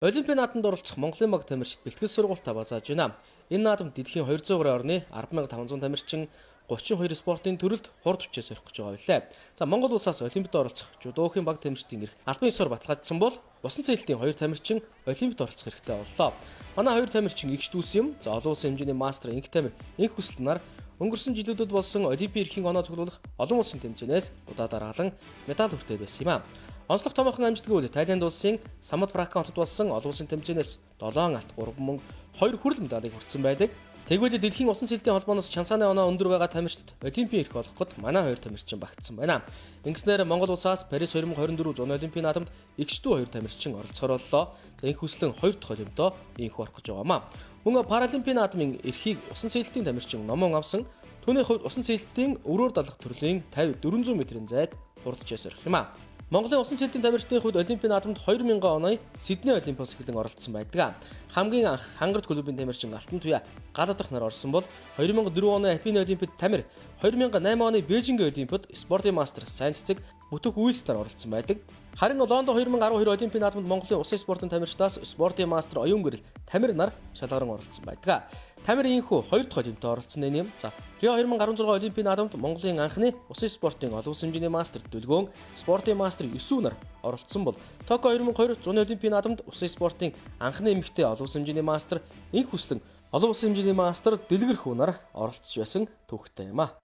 Олимпийн наадамд оролцох Монголын баг тамирчид бэлтгэл сургуультаа базааж байна. Энэ наадамд дэлхийн 200 гаруй орны 10,500 тамирчин 32 спортын төрөлд хурд хүчээ сорих гэж байгаа билээ. За, Монгол улсаас Олимпиад оролцох жүдогийн баг тамирчдын эрх албан ёсоор баталгаажсан бол усан сэлэлтийн хоёр тамирчин Олимпиад оролцох эрхтэй боллоо. Манай хоёр тамирчин эгч дүүс юм. За, олон улсын хэмжээний мастер Инх Тамир, Инх Хүсэл нар өнгөрсөн жилүүдэд болсон Олимпийн эрхийн оноо цуглуулах олон улсын тэмцээнээс удаа дараалан медаль хүртээд байсан юм а. Онцлог томоохон амжилтгүй бол Тайланд улсын Самут Пракан хотод болсон олон улсын тэмцээнээс 7 алт, 3 мөнгө, 2 хүрэл медалийг хүртсэн байдаг. Тэгвэл дэлхийн усан сэлэлтийн холбооноос чансааны оноо өндөр байгаа тамирчдад Олимпийн эрх олгоход манай хоёр тамирчин багтсан байна. Ингэснээр Монгол улсаас Парис 2024 зуны Олимпийн наадамд эгч дүү хоёр тамирчин оролцохоор боллоо. За, Инх Хүслэн хоёр дахь Олимпдоо инх орох гэж байгаамаа. Мөн Паралимпийн наадмын эрхийг усан сэлэлтийн тамирчин Номон авсан. Түүний хувьд усан сэлэлтийн өрөөр далах төрлийн 50 400 метрийн зайд хурдчээ сорих юм а. Монголын усан сэлэлтийн тамирчдын хувьд Олимпийн наадамд 2000 оны Сидней Олимпиос эхлэн оролцсон байдаг. Хамгийн анх Хангард клубын тамирчин Алтан Туяа гал адрах нар орсон бол 2004 оны Афины Олимпиад Тамир, 2008 оны Бээжингийн Олимпиад спортын мастер Сайн Цэцэг, Бүтэх Үйлс нар оролцсон байдаг. Харин Лондон 2012 Олимпийн наадамд Монголын усан спортын тамирчдаас спортын мастер Оюун Гэрэл, Тамир нар шалгаран оролцсон байдаг. Тамир инхүү хоёр дахь Олимпиад оролцсон нэ юм. За, Рио 2016 Олимпийн наадамд Монголын анхны усан спортын олон улсын хэмжээний мастер Дүлгөөн, спортын мастер Есүү нар оролцсон бол Токио 2020 зуны Олимпийн наадамд усан спортын анхны эмэгтэй олон улсын хэмжээний мастер Инх Хүслэн, олон улсын хэмжээний мастер Дэлгэр хүү нар оролцож байсан түүхтэй юм а.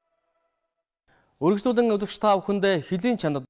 Үргэлжлүүлэн үзэгч та бүхэндээ хөлийн чанар